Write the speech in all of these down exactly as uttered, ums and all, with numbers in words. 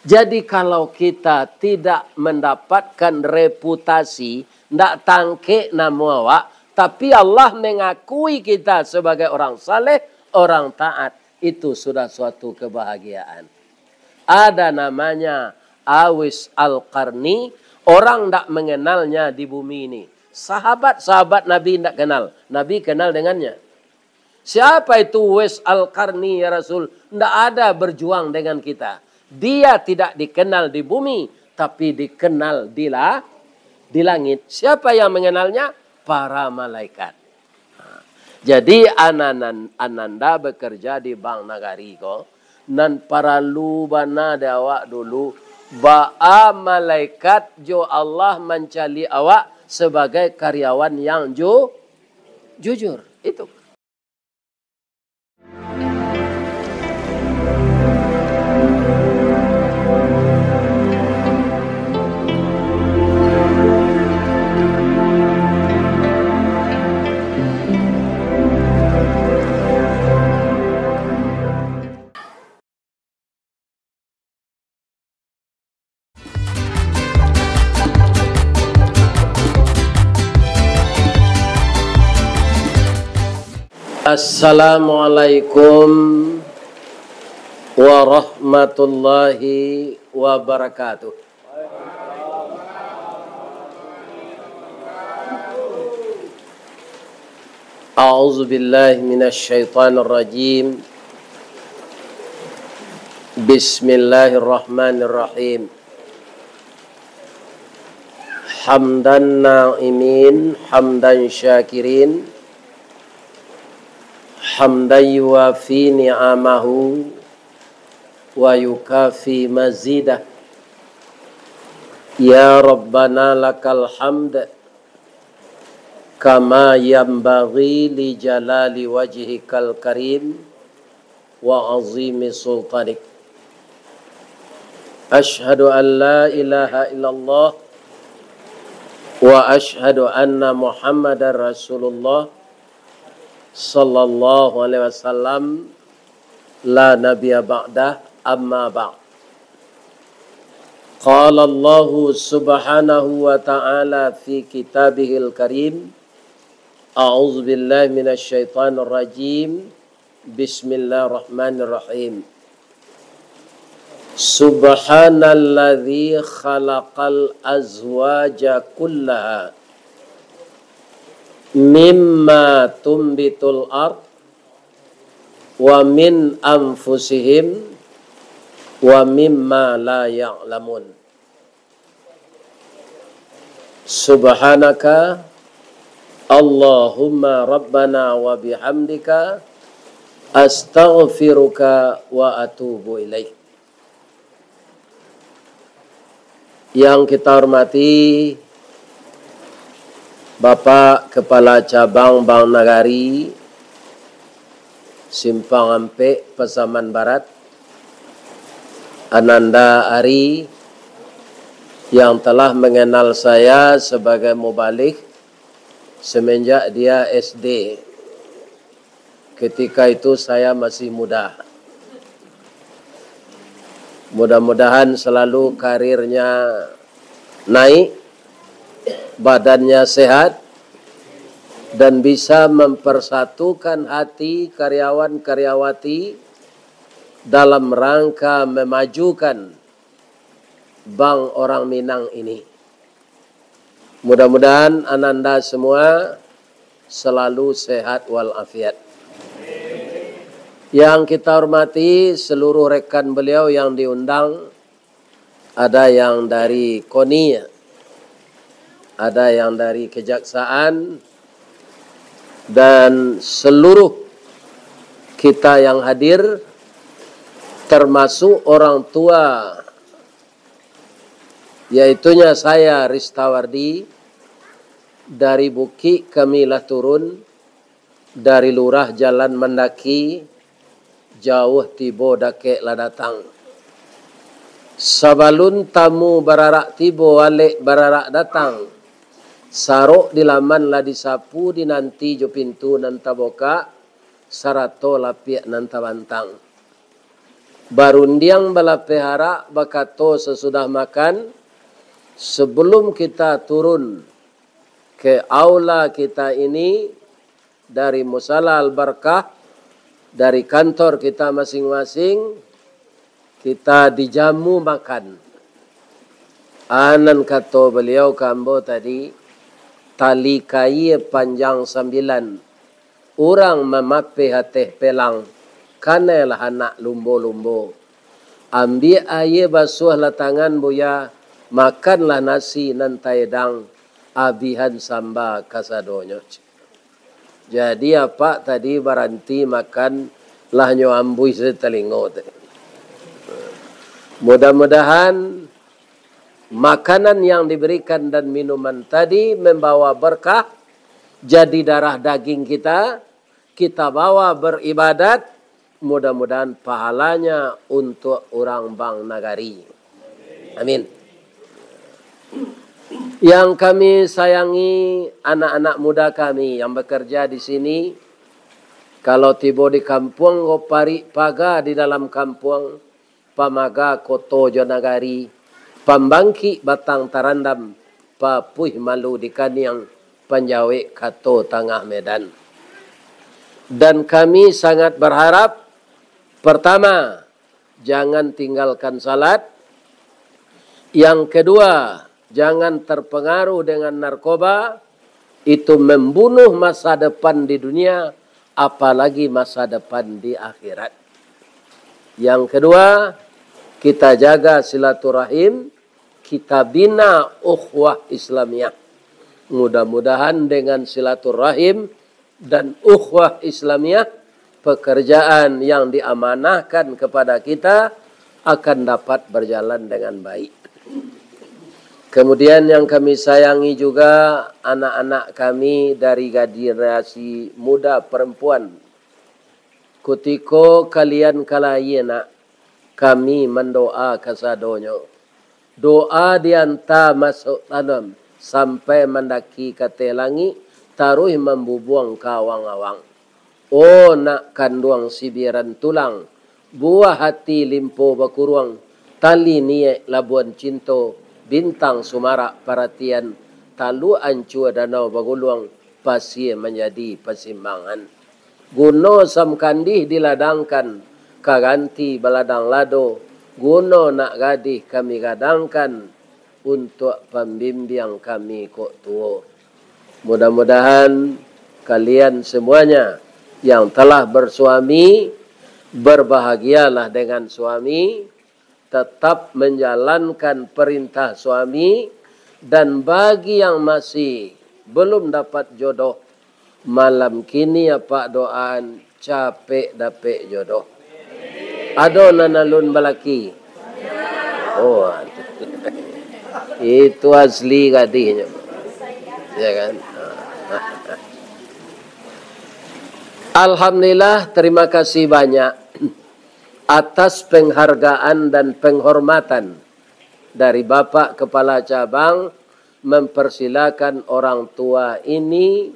Jadi, kalau kita tidak mendapatkan reputasi, ndak tangkek namo awak, tapi Allah mengakui kita sebagai orang saleh, orang taat, itu sudah suatu kebahagiaan. Ada namanya Uwais Al-Qarni, orang ndak mengenalnya di bumi ini. Sahabat-sahabat Nabi ndak kenal, Nabi kenal dengannya. Siapa itu Uwais Al-Qarni, ya Rasul? Ndak ada berjuang dengan kita. Dia tidak dikenal di bumi, tapi dikenal di la-, di langit. Siapa yang mengenalnya? Para malaikat. Jadi, ananan-, ananda bekerja di Bank Nagari ko, nan paralu bana di awak dulu, baa malaikat jo Allah mancaliak awak sebagai karyawan yang ju-, jujur. Itu. Assalamualaikum warahmatullahi wabarakatuh. A'udzubillahi minasyaitonirrajim. Bismillahirrahmanirrahim. Hamdan na'imin, hamdan syakirin, hamdan yuwafi ni'amahu, wa yukafi mazidah. Ya Rabbana lakal hamd, kama yanbaghi li jalali wajhikal karim, wa azimi sultanik. Asyhadu an la ilaha illallah, wa asyhadu anna Muhammadar Rasulullah, sallallahu alaihi wasallam, la nabiyya ba'dah, amma ba'd. Qala Allahu subhanahu wa ta'ala fi kitabihil karim, a'udzubillahi minasyaitonirrajim. Bismillahirrahmanirrahim. Subhanalladzi khalaqal azwaja kullaha mimma tumbitul ard wa min anfusihim wa mimma la ya'lamun. Subhanaka Allahumma Rabbana wa bihamdika, astaghfiruka wa atubu ilaik. Yang kita hormati Bapak Kepala Cabang Bank Nagari, Simpang Ampek, Pasaman Barat, Ananda Ari, yang telah mengenal saya sebagai mubalig semenjak dia S D. Ketika itu saya masih muda. Mudah-mudahan selalu karirnya naik, badannya sehat, dan bisa mempersatukan hati karyawan-karyawati dalam rangka memajukan Bank Orang Minang ini. Mudah-mudahan ananda semua selalu sehat walafiat. Yang kita hormati seluruh rekan beliau yang diundang, ada yang dari KONI, ada yang dari kejaksaan, dan seluruh kita yang hadir, termasuk orang tua, yaitunya saya, Ristawardi, dari bukik kami lah turun, dari lurah jalan mandaki, jauah tibo dakek lah datang. Sabalun tamu bararak tibo, alek bararak datang. Sarok di laman lah disapu, dinanti jo pintu nan tabukak, sarato lapiak nan tabantang. Barundiang balapeh arak, bakato sasudah makan, sebelum kita turun ke aula kita ini, dari Musala Al-Barkah, dari kantor kita masing-masing, kita dijamu makan. Anan kato baliau ka ambo tadi, tali kaia panjang sambilan, urang mamapeh ateh pelang, kanailah anak lumbo-lumbo. Ambiak aia basuahlah tangan, Buya, makanlah nasi nan taedang, abihan samba kasadonyo. Jadi, apak tadi baranti makan, lah nyo ambuih se talingo tu. Mudah-mudahan makanan yang diberikan dan minuman tadi membawa berkah, jadi darah daging kita, kita bawa beribadat, mudah-mudahan pahalanya untuk urang Bang Nagari. Amin. Yang kami sayangi, anak-anak muda kami yang bekerja di sini, kalau tibo di kampuang, ko parik paga di dalam kampuang, pamaga koto jo nagari, pambangkik batang tarandam, papuih malu di kaniang, panjawek kato tangah medan. Dan kami sangat berharap, pertama, jangan tinggalkan salat. Yang kedua, jangan terpengaruh dengan narkoba, itu membunuh masa depan di dunia, apalagi masa depan di akhirat. Yang kedua, kita jaga silaturahim, kita bina ukhuwah Islamiyah. Mudah-mudahan dengan silaturahim dan ukhuwah Islamiyah, pekerjaan yang diamanahkan kepada kita akan dapat berjalan dengan baik. Kemudian yang kami sayangi juga anak-anak kami dari generasi muda perempuan. Kutiko kalian ka lahia nak, kami mandoa kasadonyo. Doa dianta masuak tanam, sampai mandaki ka ateh langik, taruih mambubuang ka awang-awang. O nak kanduang sibiran tulang, buah ati limpo bakuruang, tali niaik labuan cinto, bintang sumarak paratian, talua ancua danau baguluang, pasia manjadi pasimbangan. Guno samkandih diladangkan, ka ganti baladang lado, guno nak gadih kami gadangkan, untuak pambimbiang kami kok tuo. Mudah-mudahan kalian semuanya yang telah bersuami, berbahagialah dengan suami, tetap menjalankan perintah suami, dan bagi yang masih belum dapat jodoh, malam kini apak doaan capek dapek jodoh. Ado nan alun balaki? Oh, itu asli gadihnyo. Ya kan? Alhamdulillah, terima kasih banyak atas penghargaan dan penghormatan dari Bapak Kepala Cabang mempersilakan orang tua ini,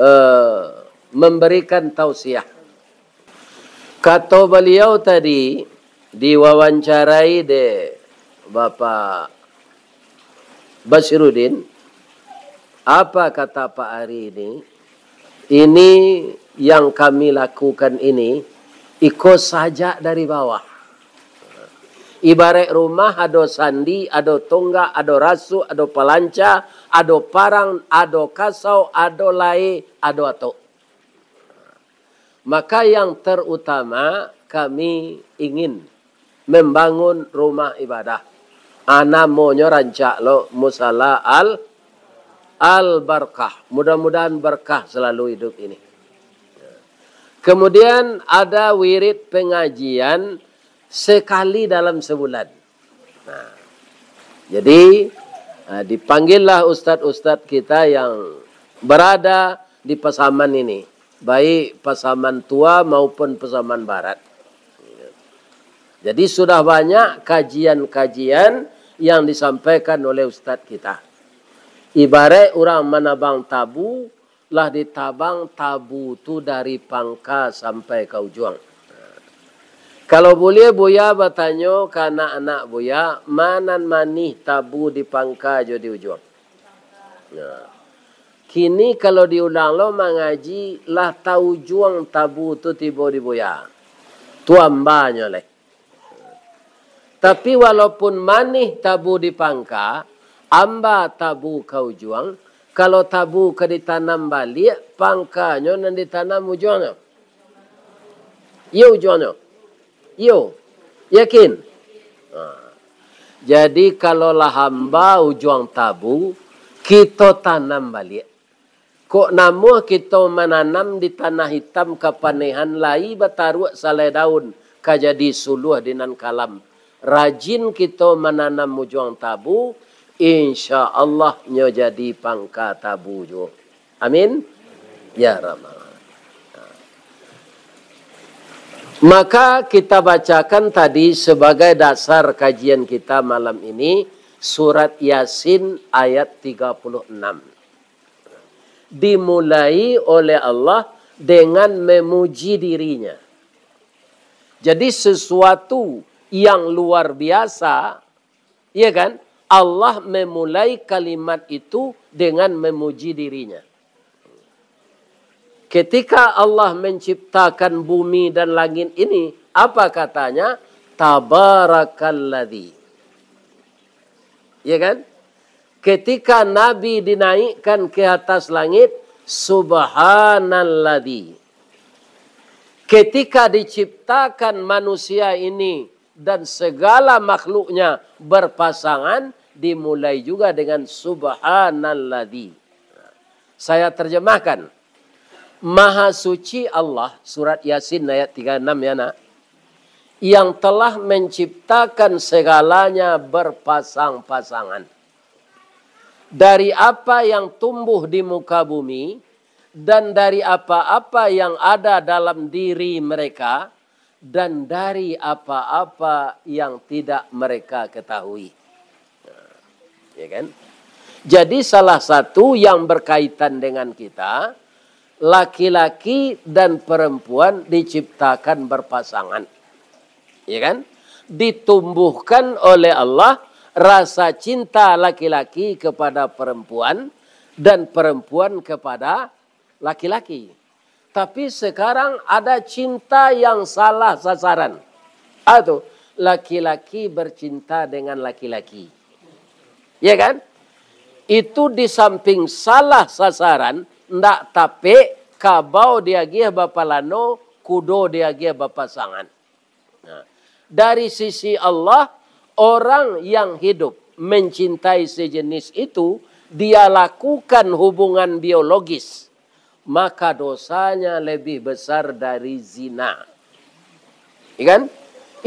eh, memberikan tausiah. Kato baliau tadi, diwawancarai dek Bapak Basiruddin, apa kata Pak Ari ini? Ini yang kami lakukan ini, iko sajak dari bawah. Ibarat rumah, ado sandi, ado tonggak, ado rasuk, ado palanca, ado parang, ado kasau, ado lae, ado atok. Maka yang terutama, kami ingin membangun rumah ibadah. Ah, namonyo rancak lo, Musala Al, Al-Barkah. Mudah-mudahan berkah selalu hidup ini. Kemudian ada wirid pengajian sekali dalam sebulan. Nah, jadi, ah, dipanggillah ustad-ustad kita yang berada di Pasaman ini, baik Pasaman Tua maupun Pasaman Barat. Jadi, sudah banyak kajian-kajian yang disampaikan oleh ustad kita. Ibarat urang manabang tabu, lah ditabang tabu tu dari pangka sampai ka ujuang. Kalau buliah, Buya batanyo ka anak-anak Buya, ma nan manih, tabu di pangka jo di ujuang? Nah, kini kalau diulang lo mangaji, lah taujuang tabu tu tibo di Buya. Tu ambanyo lai. Tapi walaupun manih tabu di pangka, amba tabu ka ujuang, kalau tabu ka ditanam baliak, pangkanyo nan ditanam ujuangnyo. Iyo ujuangnyo. Iyo. Yakin? Ha. Jadi, kalau lah amba ujuang tabu, kito tanam baliak. Kok namuah kito mananam di tanah itam kapanehan, lai bataruak salai daun, ka jadi suluah di nan kalam. Rajin kito mananam ujuang tabu, insya Allah nyo jadi pangka tabu juo. Amin. Ya Rabbal Alamin. Maka kita bacakan tadi sebagai dasar kajian kita malam ini, surat Yasin ayat tiga puluh enam. Dimulai oleh Allah dengan memuji dirinya. Jadi sesuatu yang luar biasa, ya kan? Allah memulai kalimat itu dengan memuji dirinya. Ketika Allah menciptakan bumi dan langit ini, apa katanya? Tabarakalladzi. Ya kan? Ketika Nabi dinaikkan ke atas langit, subhanalladzi. Ketika diciptakan manusia ini dan segala makhluknya berpasangan, dimulai juga dengan subhanalladzi. Saya terjemahkan. Maha Suci Allah, surat Yasin ayat tiga enam ya, Nak, yang telah menciptakan segalanya berpasang-pasangan. Dari apa yang tumbuh di muka bumi, dan dari apa-apa yang ada dalam diri mereka, dan dari apa-apa yang tidak mereka ketahui. Ya kan? Jadi, salah satu yang berkaitan dengan kita, laki-laki dan perempuan diciptakan berpasangan. Ya kan? Ditumbuhkan oleh Allah rasa cinta laki-laki kepada perempuan dan perempuan kepada laki-laki. Tapi sekarang ada cinta yang salah sasaran. Atau laki-laki bercinta dengan laki-laki. Ya kan? Itu di samping salah sasaran, ndak tapek, kabau diagiah bapalano, kudo diagiah bapasangan. Nah, dari sisi Allah, orang yang hidup mencintai sejenis itu, dia lakukan hubungan biologis, maka dosanya lebih besar dari zina. Ya kan?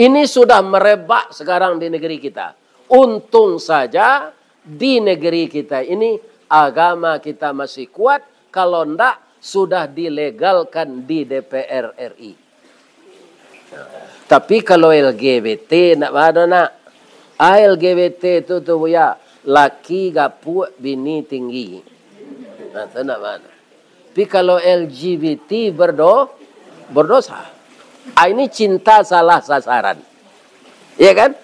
Ini sudah merebak sekarang di negeri kita. Untung saja di negeri kita ini agama kita masih kuat, kalau ndak sudah dilegalkan di D P R R I. Tapi kalau L G B T ndak bado, Nak. Ah, L G B T tu, tu, Buya, laki gapuak, bini tinggi. Nah, tu ndak bado. Tapi kalau L G B T berdo-, berdosa. Ah, ini cinta salah sasaran. Ya kan?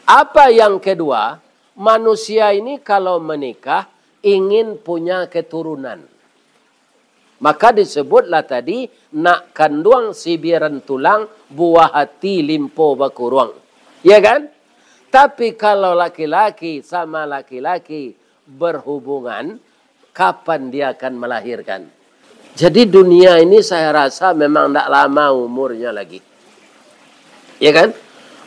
Apa yang kedua, manusia ini kalau menikah ingin punya keturunan. Maka disebutlah tadi, nak kanduang sibiran tulang, buah hati limpo bakuruang. Ya kan? Tapi kalau laki-laki sama laki-laki berhubungan, kapan dia akan melahirkan? Jadi dunia ini saya rasa memang ndak lama umurnya lagi. Ya kan?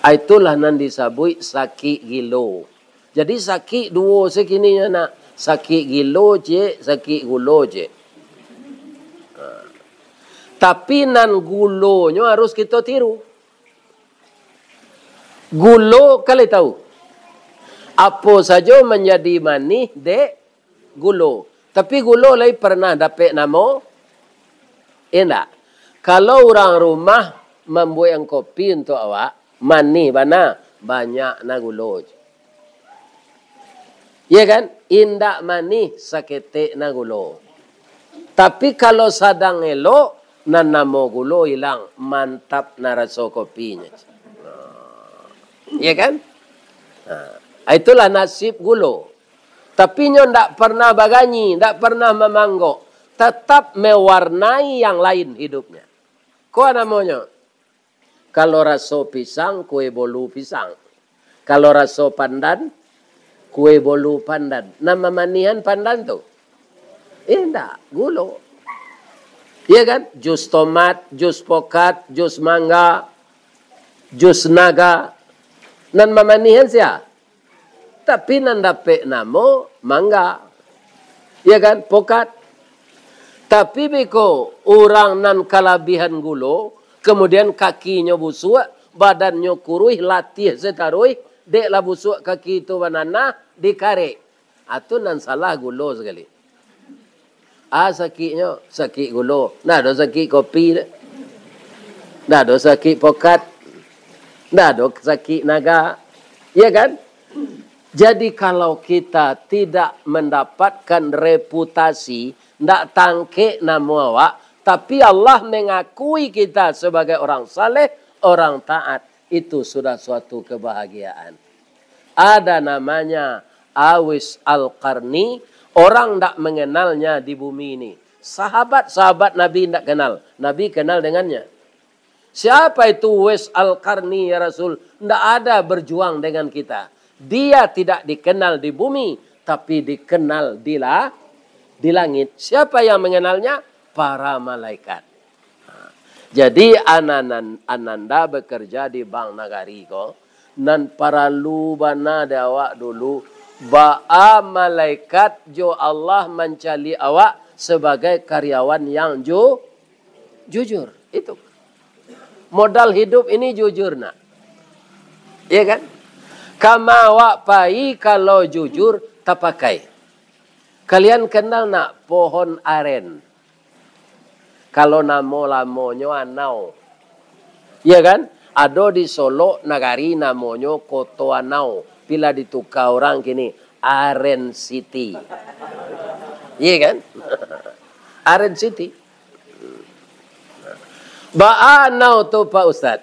Ah, itulah nan disabuik sakik gilo. Jadi sakik duo se kini nyo, Nak. Sakik gilo ciek, sakik gulo ciek. Ha. Tapi nan gulonyo harus kito tiru. Gulo kan lai tahu. Apo sajo manjadi manih dek gulo. Tapi gulo lai pernah dapek namo? Indak. Kalau urang rumah mambuek kopi untuak awak, manih bana, banyak na gulo. Ya kan? Indak manih, saketek na gulo. Tapi kalau sadang elok, nan namo gulo ilang, mantap na raso kopinyo. Iya kan? Nah, itulah nasib gulo. Tapi nyo ndak pernah baganyi, ndak pernah mamanggok. Tetap mewarnai yang lain hidupnya. Ko namonyo? Kalau raso pisang, kue bolu pisang. Kalau raso pandan, kue bolu pandan. Nan mamanihan pandan tu? Indak, gulo. Iya kan? Jus tomat, jus pokat, jus mangga, jus naga. Nan mamanihan sia? Tapi nan dapek namo mangga. Iya kan? Pokat. Tapi biko urang nan kalabihan gulo, kemudian kakinyo busuak, badannyo kuruih, latih sataruih, dek lah busuak kaki tu bananah, dikarek. Atu nan salah gulo sakali. Ah, sakiknyo, sakik gulo. Ndak ado sakik kopi, ndak ado sakik pokat, ndak ado sakik naga. Iya kan? Jadi, kalau kita tidak mendapatkan reputasi, ndak tangkek namo awak, tapi Allah mengakui kita sebagai orang saleh, orang taat, itu sudah suatu kebahagiaan. Ada namanya Awais Al-Qarni, orang ndak mengenalnya di bumi ini. Sahabat-sahabat Nabi ndak kenal, Nabi kenal dengannya. Siapa itu Uwais Al-Qarni, ya Rasul? Ndak ada berjuang dengan kita. Dia tidak dikenal di bumi, tapi dikenal di la-, di langit. Siapa yang mengenalnya? Para malaikat. Jadi, anan-, ananda bekerja di bank nagari ko, nan paralu bana di awak dulu, baa malaikat jo Allah mancaliak awak sebagai karyawan yang ju-, jujur. Itu. Modal hidup ini jujur, nak. Iya kan? Kama awak pai kalau jujur tapakai. Kalian kenal nak pohon aren? Kalau namo lamonyo Anau. Iya kan? Ado di Solok nagari namonyo Koto Anau. Pila dituka urang kini, Aren City. Iya kan? Aren City. Baa anau tu, Pak Ustaz?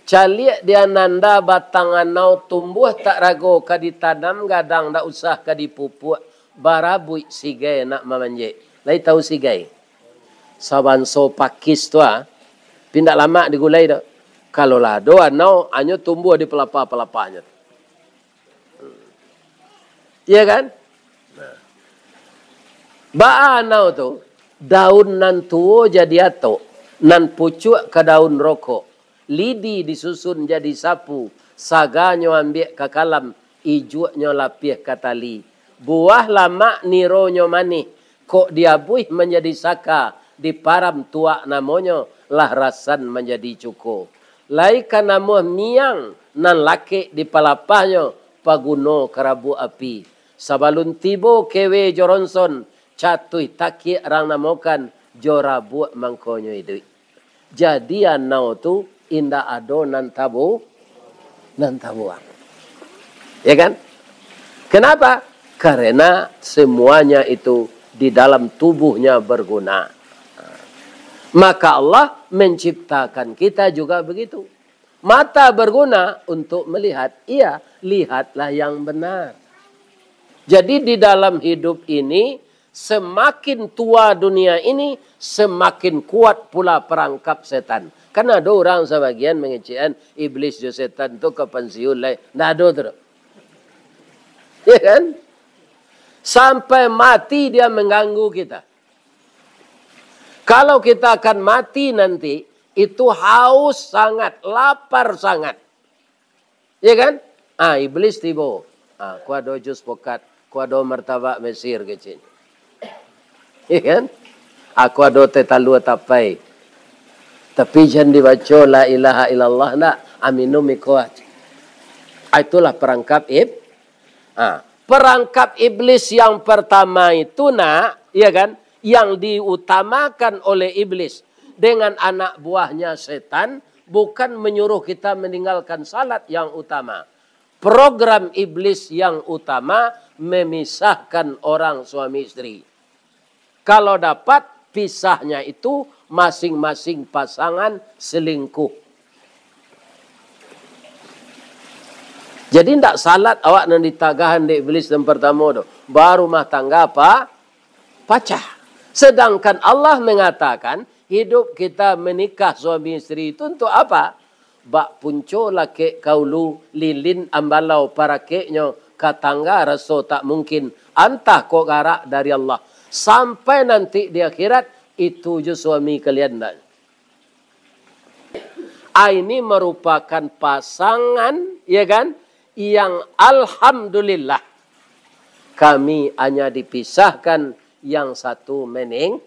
Caliak di ananda batang anau tumbuah tak rago, ka ditanam gadang, ndak usah ka dipupuak, barabuik sigai nak mamanjek. Lai tahu sigai? Sabanso pakis tu, ah. Tapi ndak lamak digulai doh. Kalau lah ado anau, anyo tumbuah di palapa-palapanyo. Iya kan? Nah. Baa anau tu, daun nan tuo jadi atok, nan pucuak ka daun rokok, lidi disusun jadi sapu, saganyo ambiak ka kalam, ijuaknyo lapiah ka tali. Buah lamak nironyo manih, kok diabuih manjadi saka, diparam tuak namonyo, lah rasan manjadi cuko. Lai ka namuah miang nan lakek di palapahnyo, paguno karabuak api. Sabalun tibo kewe jo ronson, catuih takiak rang namokan, jo rabuak mangkonyo iduik. Jadi anau tu indak ado nan tabo-, nan tabuang. Ya kan? Kenapa? Karena semuanya itu di dalam tubuhnya berguna. Maka Allah menciptakan kita juga begitu. Mata berguna untuk melihat. Iya, lihatlah yang benar. Jadi di dalam hidup ini, semakin tua dunia ini, semakin kuat pula perangkap setan. Kan ado urang sabagian mangecekan iblis jo setan tu ka pansiun lai. Ndak ado tu. Ya kan? Sampai mati dia mengganggu kita. Kalau kita akan mati nanti, itu haus sangat, lapar sangat. Ya kan? Ah, iblis tibo. Ah, ko ado jus pokat, ko ado martabak Mesir kecil. Ya kan? Ah, ko ado teh talua tapai. Tapi jan dibaco la ilaha illallah ndak, ah, minum iko aja. Ah, itulah perangkap ib-, ah, perangkap iblis yang pertama itu, nak, ya kan? Yang diutamakan oleh iblis dengan anak buahnya setan, bukan menyuruh kita meninggalkan salat yang utama. Program iblis yang utama memisahkan orang suami istri. Kalau dapat, pisahnya itu masing-masing pasangan selingkuh. Jadi, ndak salat awak nan ditagahan dek Iblis nan partamo tu. Barumah tangga apa? Pacah. Sedangkan Allah mengatakan, hidup kita menikah suami isteri itu untuk apa? Bak punco lakek ka ulu, lilin ambalau parakeknyo, ka tangga raso tak mungkin, antah kok garak dari Allah. Sampai nanti di akhirat, itu jo suami kalian ndak. Ah, ini merupakan pasangan, ya kan, yang alhamdulillah kami hanya dipisahkan yang satu mening-,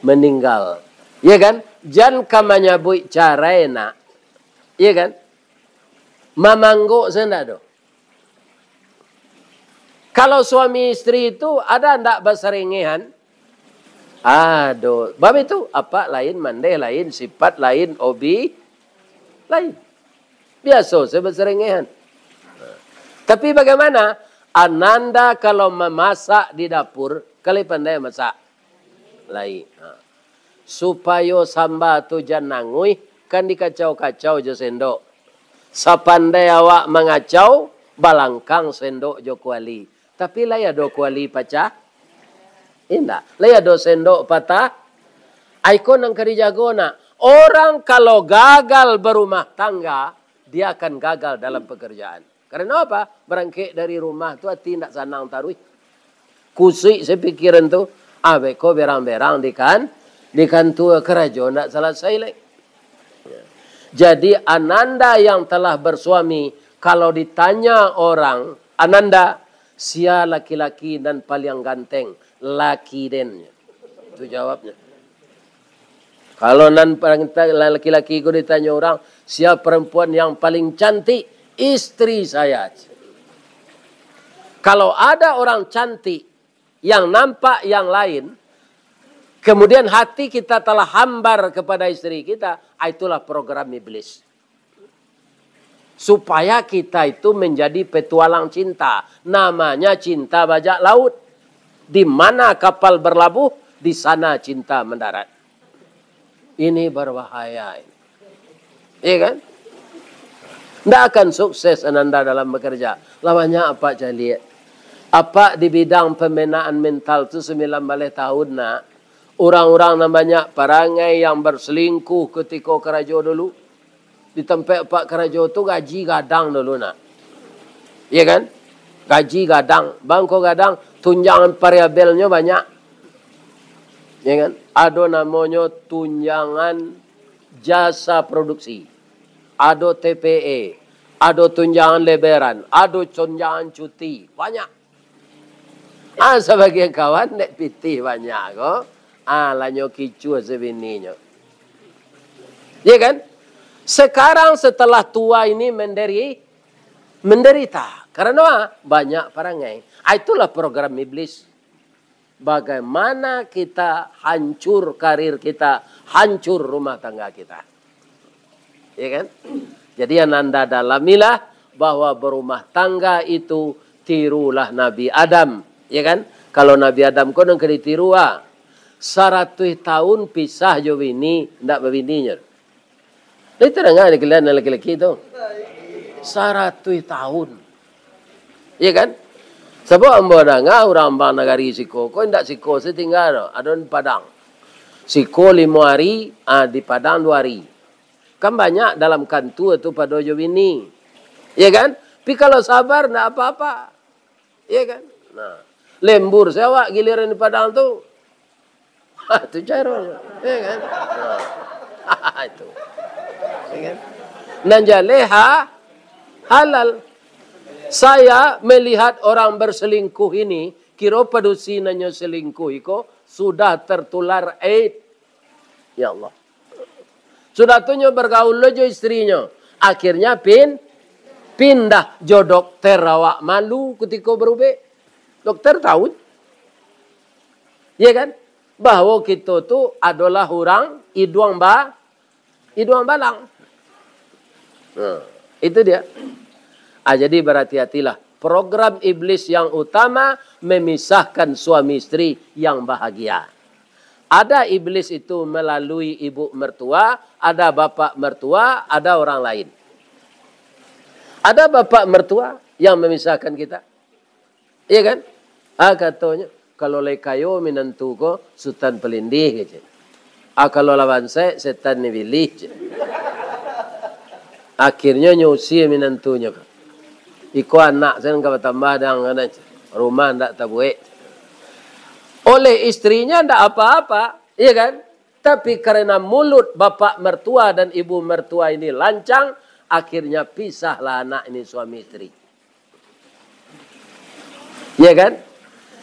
meninggal. Ya kan? Jan ka manyabuik carai nak. Ya kan? Mamanggok se ndak do. Kalau suami isteri itu ada ndak basarengehan? Ado. Bab itu, apak lain, mandeh lain, sifat lain, hobi lain. Biaso se basarengehan. Tapi bagaimana? Ananda kalau mamasak di dapur, kali pandai masak? Lai. Ha. Supayo samba tu jan nanguih, kan dikacau-kacau jo sendok. Sapandai awak mangacau, balangkang sendok jo kuali. Tapi lai ado kuali pacah? Indak. Lai ado sendok patah? Ai ko nan ka dijago nak. Orang kalau gagal barumah tangga, dia akan gagal dalam pekerjaan. Karano apa? Barangkek dari rumah tu ati indak sanang taruih. Kusuik se pikiran tu, ah, beko berang-berang di kan-, di kantua, karajo ndak salasai lai. Jadi, ananda yang telah bersuami, kalau ditanya orang, "Ananda, sia laki-laki nan paliang ganteng?" "Laki den." Itu jawabnya. Kalau nan parang-, laki-laki ko ditanyo urang, "Sia perempuan yang paling cantik?" "Istri saya." Kalau ada orang cantik yang nampak yang lain, kemudian hati kita telah hambar kepada istri kita, ah, itulah program iblis. Supaya kita itu menjadi petualang cinta. Namanya cinta bajak laut. Di mana kapal berlabuh, di sana cinta mendarat. Ini berbahaya ini. Iya kan? Ndak akan sukses ananda dalam bekerja. Lah banyak apak caliak. Apak di bidang pembinaan mental tu sembilan baleh tahun nak. Urang-urang nan banyak parangai yang berselingkuh kutiko karajo dulu. Di tampek apak karajo tu gaji gadang dulu nak. Iya kan? Gaji gadang. Bangko gadang, tunjangan variabelnyo banyak. Iya kan? Ado namonyo tunjangan jasa produksi. Ado T P E. Ado tunjangan lebaran. Ado tunjangan cuti. Banyak. Ah, sabagian kawan dek pitih banyak ko. Ah, lanyo kicuah sabininyo. Iya kan? Sekarang setelah tua ini menderi-, menderita. Karena banyak parangai. Ah, itulah program iblis. Bagaimana kita hancur karir kita, hancur rumah tangga kita. Ya kan? Jadi, ananda dalamilah bahwa berumah tangga itu tirulah Nabi Adam, ya kan? Kalau Nabi Adam ko nan ka ditiru, ah. Saratuih tahun pisah jo bini, ndak babininyo. Itu danga dikalian laki-laki tu. Saratuih tahun. Ya kan? Sabab ambo danga urang bang nagari siko ko indak siko se tingga tu, ado di Padang. Siko limo hari, ah, di Padang duo hari. Kan banyak dalam kantua tu pado jo bini. Ya kan? Tapi kalau sabar, ndak apa-apa. Ya kan? Nah, lembur se awak giliran di Padang tu. Ha, tu caronyo. Ya kan? Nah. Itu. Ya kan? Nan jaleh ha-, halal. Saya melihat orang berselingkuh ini, kiro padusi nan nyo selingkuh iko sudah tertular AIDS. Ya Allah. Sudah tu nyo bergaul lo jo istrinyo. Akhirnya pin-, pindah jo dokter, awak malu kutiko barubek. Dokter tahu. Ya kan? Bahwa kito tu adolah urang iduang ba-, iduang balang. Nah, itu dia. Ah, jadi berhati-hatilah. Program iblis yang utama memisahkan suami istri yang bahagia. Ada iblis itu melalui ibu mertua, ada bapak mertua, ada orang lain. Ada bapak mertua yang memisahkan kita. Iya kan? Ah, katonyo, "Kalau lai kayo minantu ko, Sutan Palindih," kecek. "Ah, kalau lah bansaik, setan ni bilih," cek. Akhirnyo nyo usie minantunyo ko. "Iko anak sen ka batambah dang," kecek. "Rumah ndak tabuek." Oleh istrinya ndak apa-apa, iya kan? Tapi karena mulut bapak mertua dan ibu mertua ini lancang, akhirnya pisahlah anak ini suami istri. Ya kan?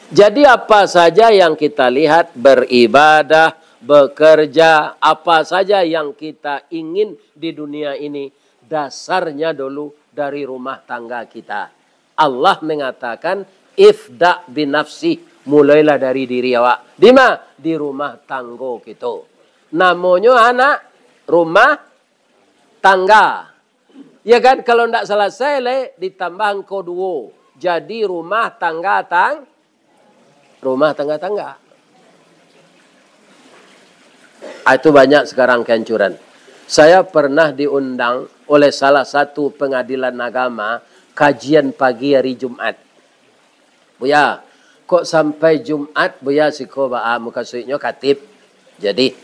Jadi apa saja yang kita lihat, beribadah, bekerja, apa saja yang kita ingin di dunia ini, dasarnya dulu dari rumah tangga kita. Allah mengatakan, "Ibda' binafsik," mulailah dari diri awak. Di ma? Di rumah tanggo kito. Namonyo anak rumah tangga. Ya kan, kalau ndak salasai lai, ditambah angko duo. Jadi rumah tangga tang-, rumah tangga-tangga. Ah, itu banyak sekarang kehancuran. Saya pernah diundang oleh salah satu pengadilan agama kajian pagi hari Jumat. "Buya, kok sampai Jumat, Buya, siko baa?" Mukasuiknyo katib. "Jadi,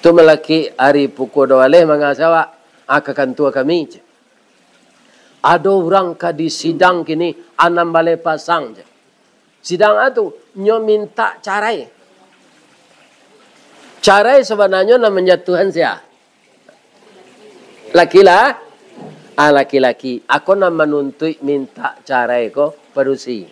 tu malakik ari pukua duo baleh mangasuik awak, ah, ka kantua kami," cek. "Ado urang ka disidang kini, anam baleh pasang," cek. "Sidang a tu?" "Nyo mintak carai." Carai sabananyo nan manjatuahan sia? Laki lah, ah, laki-laki. Ako nan manuntuik mintak carai ko padusi.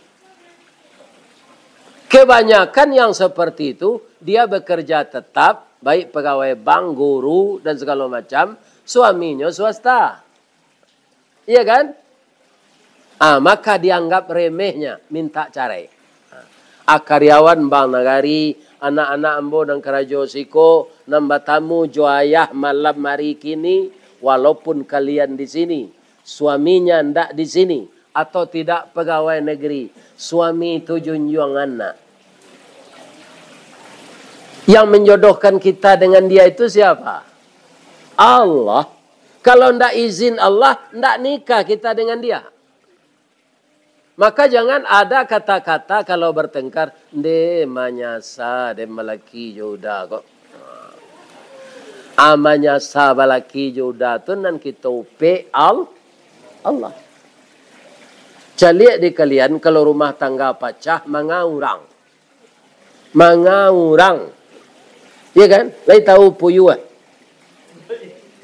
Kebanyakan yang seperti itu, dia bekerja tetap, baik pegawai bank, guru, dan segala macam, suaminyo swasta. Iya kan? Ah, maka dianggap remehnya mintak carai. Ah, karyawan bank nagari, anak-anak ambo nan karajo siko, nan batamu jo ayah malam hari kini, walaupun kalian di sini, suaminya ndak di sini, atau tidak pegawai negeri, suami itu junjuang anak. Yang menjodohkan kita dengan dia itu siapa? Allah. Kalau ndak izin Allah, ndak nikah kita dengan dia. Maka jangan ada kata-kata kalau bertengkar, "Nde, manyasa den balaki jo Uda ko." Ah, manyasa balaki jo Uda tu nan kito upek Al-, Allah. Caliak di kalian, kalau rumah tangga pacah, manga urang. Manga urang. Iya kan? Lai tahu puyuah?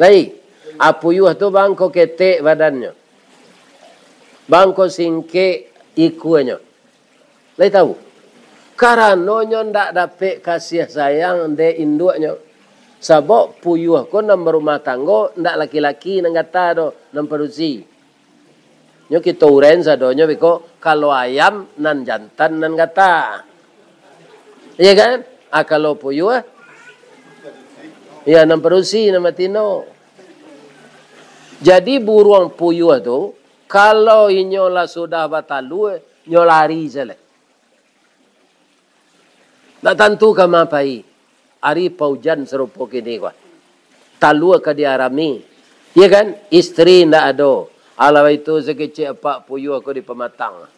Lai. Ah, puyuah tu bangko ketek badannyo. Bangko singkek ikuanyo. Lai tahu? Karano nyo ndak dapek kasih sayang dek induaknyo. Sabab puyuah ko nan barumah tanggo, ndak laki-laki nan gata doh, nan padusi. Nyo kito uraian sadonyo beko, kalau ayam nan jantan nan gata. Iya kan? Ah, kalau puyuah, iya, nan padusi, nan batino. Jadi buruang puyuah tu, kalau inyo lah sudah batalua, nyo lari sajo. Ndak tantu ka ma pai. Ari paujan sarupo kini ko. Talua ka diarami. Iya kan? Istri ndak ado. Alah itu sakecek apak puyuah ko di pamatang.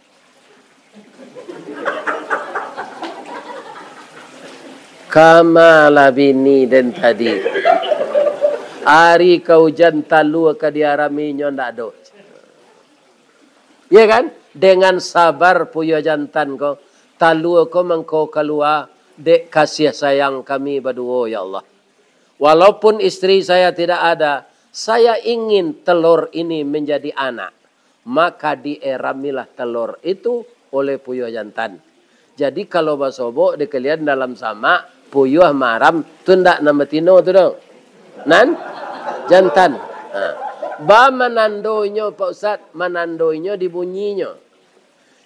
Kama lah bini den tadi. Ari ka ujan talua ka diarami nyo ndak ado. Iya kan? Dengan sabar puyuah jantan ko, talua ko mangko kalua dek kasih sayang kami baduo, ya Allah. Walaupun istri saya tidak ada, saya ingin telur ini menjadi anak. Maka dieramilah telur itu oleh puyuah jantan. Jadi, kalau basobok di kalian dalam samak, puyuah maram, tu ndak nan batino tu doh. Nan? Jantan. Ha. Ba manando inyo, Pak Ustaz, manando inyo di bunyinyo.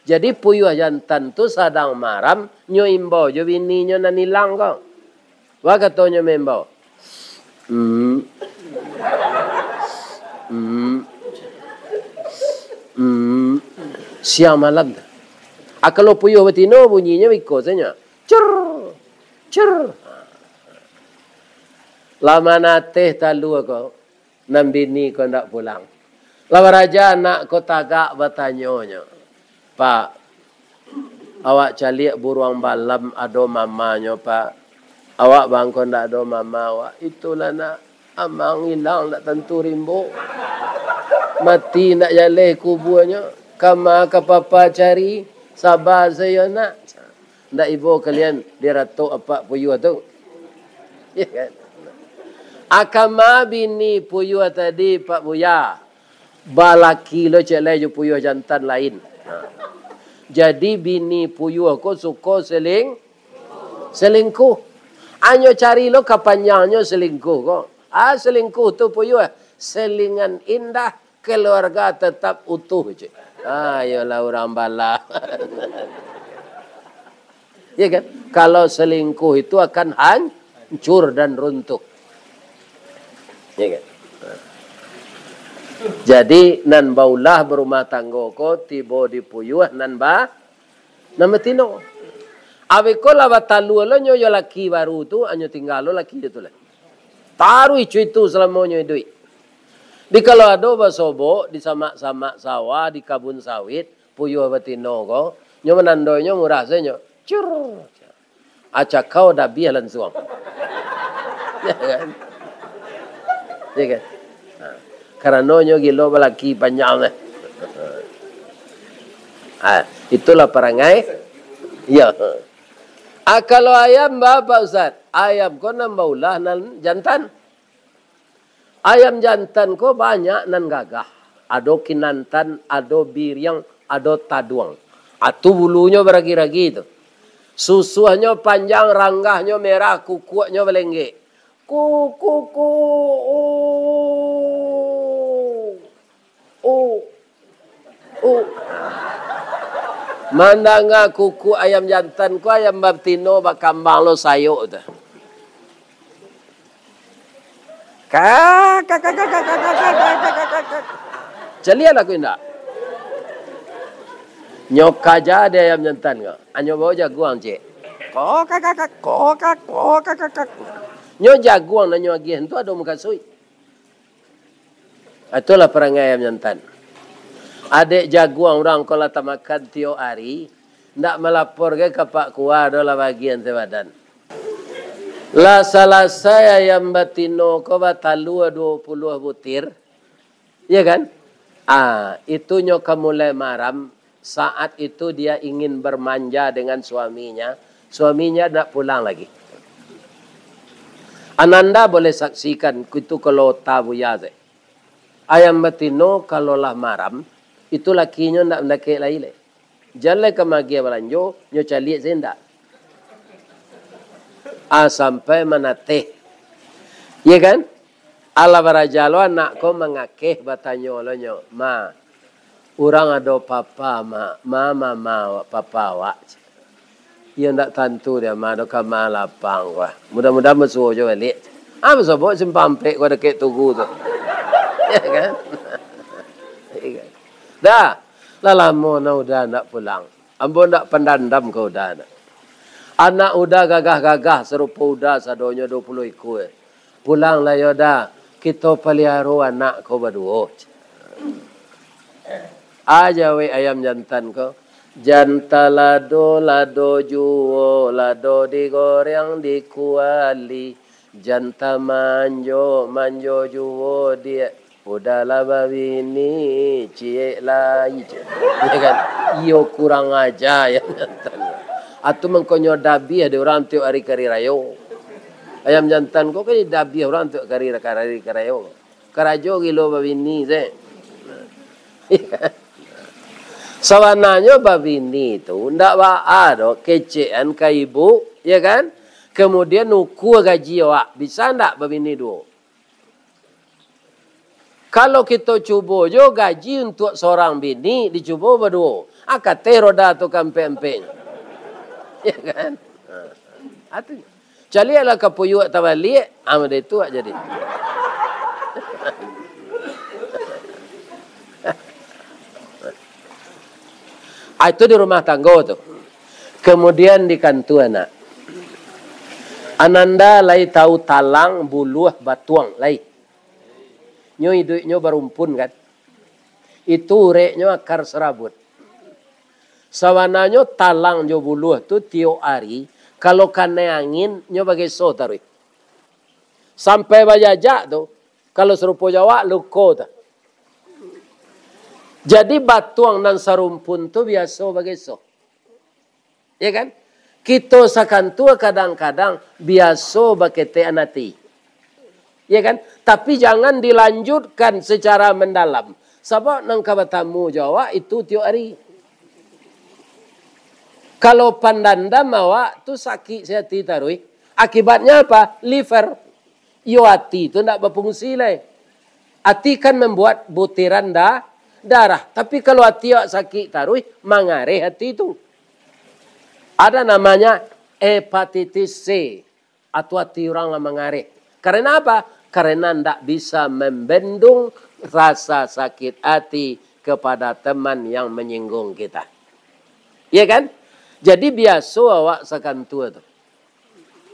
Jadi, puyuah jantan tu sadang maram, nyo imbau jo bininyo nan ilang ko. Wa katonyo maimbau. Hmm. Hmm. Hmm. Siang malam tu. Ah, kalau puyuah batino, bunyinyo iko sajo. Cer. Cer. Lah manateh talua ko, nan bini ko ndak pulang. Lah baraja anak ko tagak batanyo nyo, "Pak, awak caliak buruang balam ado mamanyo, Pak. Awak bangko ndak ado mama awak." "Itulah nak, amang ilang ndak tantu rimbo. Mati ndak jaleh kubuanyo. Kama ka papa cari, saba sajo nak. Ndak ibo kalian diratok apak puyuah tu." Ya kan? "Akama bini puyuah tadi, Pak Buya, balaki lo cek lai jo puyuah jantan lain." Nah. Jadi bini puyuah ko suko seling-, selingkuh. Anyo cari lo kapanjangnyo selingkuh ko. Ah, selingkuh tu puyuah, selingan indah, keluarga tetap utuh, cek. Ah, iyolah urang bala. Ya kan? Kalau selingkuh itu akan hancur dan runtuh. Ya kan? Jadi, nan baulah barumah tanggo ko tibo di puyuah nan ba-, nan batino. Abih ko lah batalua lo nyo jo laki baru tu, anyo tingga lo laki tu lah. Taruih co itu salamonyo iduik. Di kalau ado basobok, di samak-samak sawah, di kabun sawit, puyuah batino ko, nyo manandonyo murah sajo. Cur. Acakau dabiah lansuang. Ya kan? Ya kan? Ha. Karano nyo gilo balaki panjang eh. Ha, itulah parangai. Ya. Ah, kalau ayam ba, Pak Ustaz? Ayam ko nan baulah nan jantan. Ayam jantan ko banyak nan gagah. Ado kinantan, ado biriang, ado taduang. Atu bulunyo baragi-ragi tu. Susuahnyo panjang, ranggahnyo merah, kukuaknyo balenggek. Ku, ku, ku, u, u, u. Mandanga kukuak ayam jantan ko, ayam batino bakambang lo sayok tu. Kak, kak, kak. Caliak lah ko indak. Nyo kaja di ayam jantan ko. Anyo bao jaguang, cek. Ko, kak, kak, kak, ko, kak, ko, kak, kak, kak. Nyo jaguang nan nyo agiah tu ado mukasuik. Itulah parangai ayam jantan. Adek jaguang urang ko lah tamakan tiok ari, ndak malapor gai ka Pak Kua, ado lah bagian sabadan. Lah salasai ayam batino ko batalua duo puluah butir, ya kan? Ah, itu nyo ka mulai maram, saat itu dia ingin bermanja dengan suaminya, suaminya ndak pulang lagi. Ananda boleh saksikan itu kalau ota buya se. Ayam batino kalau lah maram, itu lakinyo ndak mandakek lai le. Jan lai ka magiah balanjo, nyo caliak se indak. Ah, sampai manateh. Iya kan? Alah baraja lo anak ko mangakeh, batanyo lo nyo, "Ma, urang ado papa, Ma, ma, mama awak, papa awak." "Iyo ndak tantu dia, Ma, do ka ma lapang ko ah. Mudah-mudahan basuo jo baliak." Ah, basobok simpang ampek ko dakek tugu tu. Ya kan? Iya kan? Dah, lah lamo nah Uda ndak pulang. Ambo ndak pandandam ka Uda nah. Anak Uda gagah-gagah sarupo Uda sadonyo duo puluah ikua. Pulang lah yo Da, kito paliaro anak ko baduo. Ah, jawek ayam jantan ko, "Jan talado, lado juo, lado digoreng di kuali. Jan tamanjo, manjo juo, Diak. Uda lah babini, ciek lai," cek. Ya kan? Iyo, kurang aja ayam jantan. Atu mangkonyo dabiah di urang tiok ari kari rayo. Ayam jantan ko kan dabiah urang tiok kari, kari, kari rayo. Karajo gilo babini se. Sabananyo babini tu ndak baa doh, kecekan ka ibu, ya kan? Kemudian ukua gaji awak, bisa ndak babini duo? Kalau kito cubo jo gaji untuak sorang bini, dicubo baduo, ah, kateh roda tu ka ampek-ampeknyo. Ya kan? Ha. Atu. Caliaklah ka puyuak tabaliak, ah, model itu awak jadi. Ah, itu di rumah tanggo tu. Kemudian di kantua, nak. Ananda lai tahu talang, buluah, batuang, lai. Nyo iduiknyo barumpun, kan? Itu ureknyo akar sarabut. Sabananyo talang jo buluah tu tiok ari, kalau kanai angin, nyo bageso taruih. Sampai bajajak tu, kalau sarupo jo awak, luko tu. Jadi batuang nan sarumpun tu biaso bageso. Ya kan? Kito sakantua kadang-kadang biaso baketekan ati. Ya kan? Tapi jangan dilanjutkan secara mendalam. Sabab nan ka batamu jo awak itu tiok ari. Kalau pandandam awak tu sakik se ati taruih. Akibatnya apa? Liver. Iyo, ati tu ndak bafungsi lai. Ati kan membuat butiran da-, darah. Tapi kalau ati awak sakik taruih, mangareh ati tu. Ada namanya hepatitis C, atau ati urang lah mangareh. Karena apa? Karena ndak bisa membendung rasa sakit ati kepada teman yang menyinggung kita. Ya kan? Jadi biaso awak sakantua tu.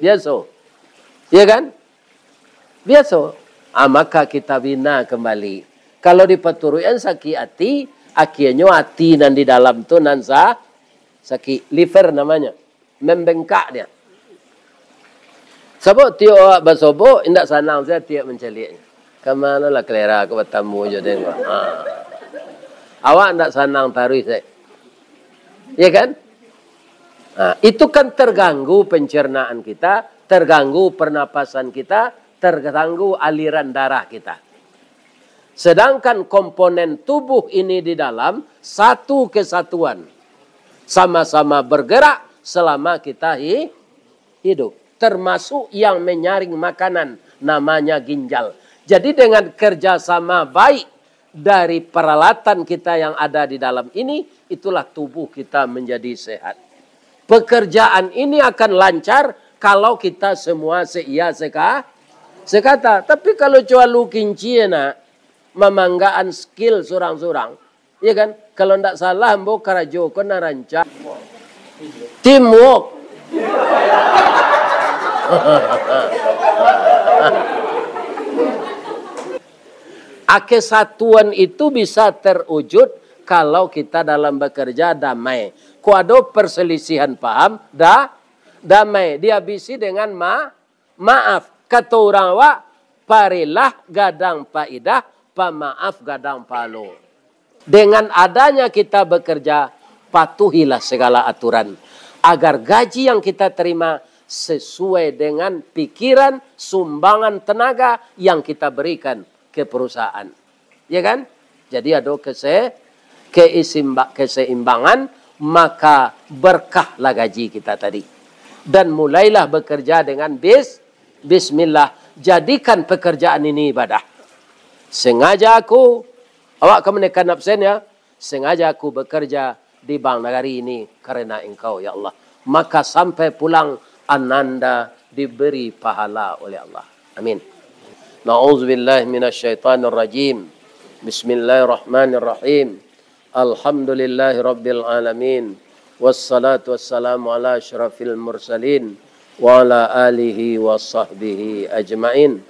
Biaso. Ya kan? Biaso. Ah, maka kita bina kembali. Kalau dipaturuikan sakik ati, akhirnyo ati nan di dalam tu nan sa-, sakik, liver namanya. Membengkak dia. Sabab tiok awak basobok, indak sanang sajo tiok mancaliaknyo. Ka mano lah kalera ka batamu jo den ko. Ha. Awak ndak sanang taruih sajo. Ya kan? Ha, itu kan terganggu pencernaan kita, terganggu pernapasan kita, terganggu aliran darah kita. Sedangkan komponen tubuh ini di dalam satu kesatuan, sama-sama bergerak selama kita hi-, hidup. Termasuk yang menyaring makanan, namanya ginjal. Jadi dengan kerjasama baik dari peralatan kita yang ada di dalam ini, itulah tubuh kita menjadi sehat. Pekerjaan ini akan lancar kalau kita semua seiya seka-, sekata. Tapi kalau cuma lu kinci nak mamanggaan skill surang-surang, ya kan? Kalau ndak salah ambo karajo ko nan rancak. Teamwork. Kesatuan itu bisa terwujud kalau kita dalam bekerja damai. Kok ado perselisihan paham, da-, damai. Dihabisi dengan ma-, maaf. Kato urang awak, parilah gadang paidah, pamaaf gadang pahalo. Dengan adanya kita bekerja, patuhilah segala aturan, agar gaji yang kita terima sesuai dengan pikiran, sumbangan tenaga yang kita berikan ke perusahaan. Ya kan? Jadi ado kese-, keisimba-, keseimbangan, maka berkahlah gaji kita tadi. Dan mulailah bekerja dengan bis-, bismillah. Jadikan pekerjaan ini ibadah. Sengaja aku, awak ka menekan absen ya, sengaja aku bekerja di Bank Nagari ini karena Engkau, ya Allah. Maka sampai pulang ananda diberi pahala oleh Allah. Amin. Na'udzubillahi minasyaitonirrajim. Bismillahirrahmanirrahim. Alhamdulillahirabbil alamin. Wassalatu wassalamu ala asyrafil mursalin wa ala alihi wa sahbihi ajmain.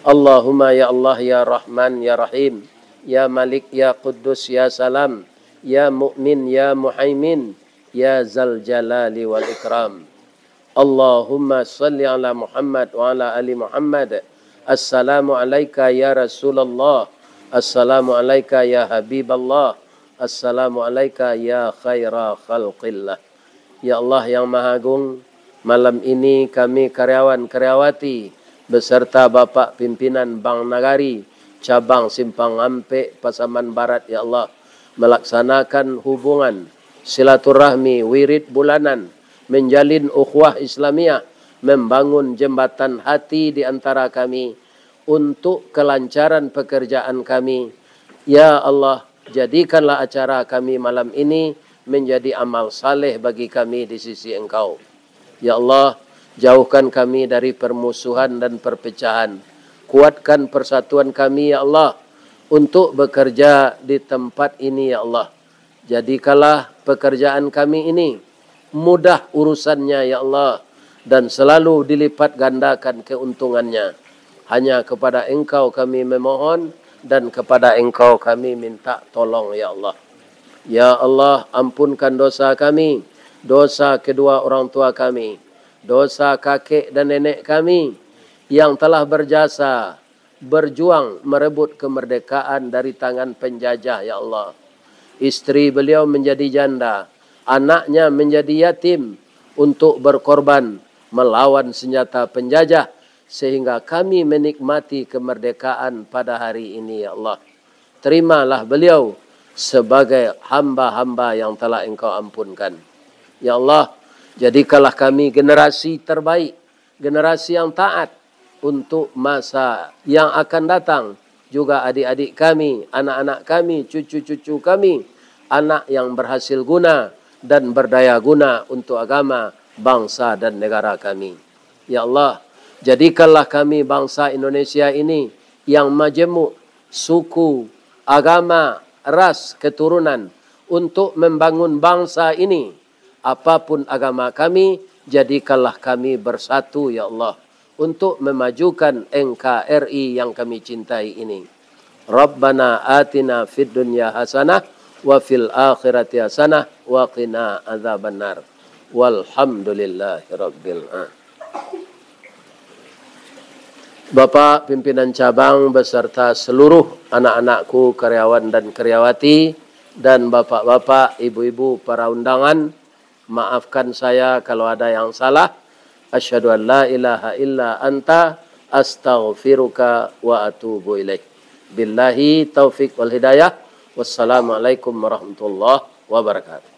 Allahumma ya Allah, ya Rahman, ya Rahim, ya Malik, ya Quddus, ya Salam, ya Mu'min, ya Muhaimin, ya Zal Jalali wal Ikram. Allahumma salli ala Muhammad wa ala ali Muhammad. Assalamu alaika ya Rasulullah. Assalamu alaika ya Habiballah. Assalamu alaika ya khaira khalqillah. Ya Allah yang Maha Agung, malam ini kami karyawan-karyawati beserta Bapak Pimpinan Bank Nagari Cabang Simpang Ampek Pasaman Barat, ya Allah, melaksanakan hubungan silaturahmi wirid bulanan, menjalin ukhuwah Islamiyah, membangun jembatan hati di antara kami untuk kelancaran pekerjaan kami. Ya Allah, jadikanlah acara kami malam ini menjadi amal saleh bagi kami di sisi Engkau. Ya Allah, jauhkan kami dari permusuhan dan perpecahan. Kuatkan persatuan kami, ya Allah, untuk bekerja di tempat ini, ya Allah. Jadikanlah pekerjaan kami ini mudah urusannya, ya Allah, dan selalu dilipat gandakan keuntungannya. Hanya kepada Engkau kami memohon, dan kepada Engkau kami minta tolong, ya Allah. Ya Allah, ampunkan dosa kami, dosa kedua orang tua kami, dosa kakek dan nenek kami yang telah berjasa, berjuang merebut kemerdekaan dari tangan penjajah, ya Allah. Isteri beliau menjadi janda, anaknya menjadi yatim untuk berkorban melawan senjata penjajah, sehingga kami menikmati kemerdekaan pada hari ini, ya Allah. Terimalah beliau sebagai hamba-hamba yang telah Engkau ampunkan. Ya Allah, jadikanlah kami generasi terbaik, generasi yang taat untuk masa yang akan datang. Juga adik-adik kami, anak-anak kami, cucu-cucu kami, anak yang berhasil guna dan berdaya guna untuk agama, bangsa, dan negara kami. Ya Allah, jadikanlah kami bangsa Indonesia ini yang majemuk suku, agama, ras, keturunan untuk membangun bangsa ini. Apapun agama kami, jadikanlah kami bersatu, ya Allah, untuk memajukan N K R I yang kami cintai ini. Rabbana atina fid dunya hasanah wa fil akhirati hasanah wa qina adzabannar. Walhamdulillahirabbil alamin. Bapak pimpinan cabang beserta seluruh anak-anakku, karyawan dan karyawati, dan bapak-bapak, ibu-ibu, para undangan, maafkan saya kalau ada yang salah. Asyhadu an la ilaha illa anta, astaghfiruka wa atubu ilaik. Billahi taufik wal hidayah. Wassalamualaikum warahmatullahi wabarakatuh.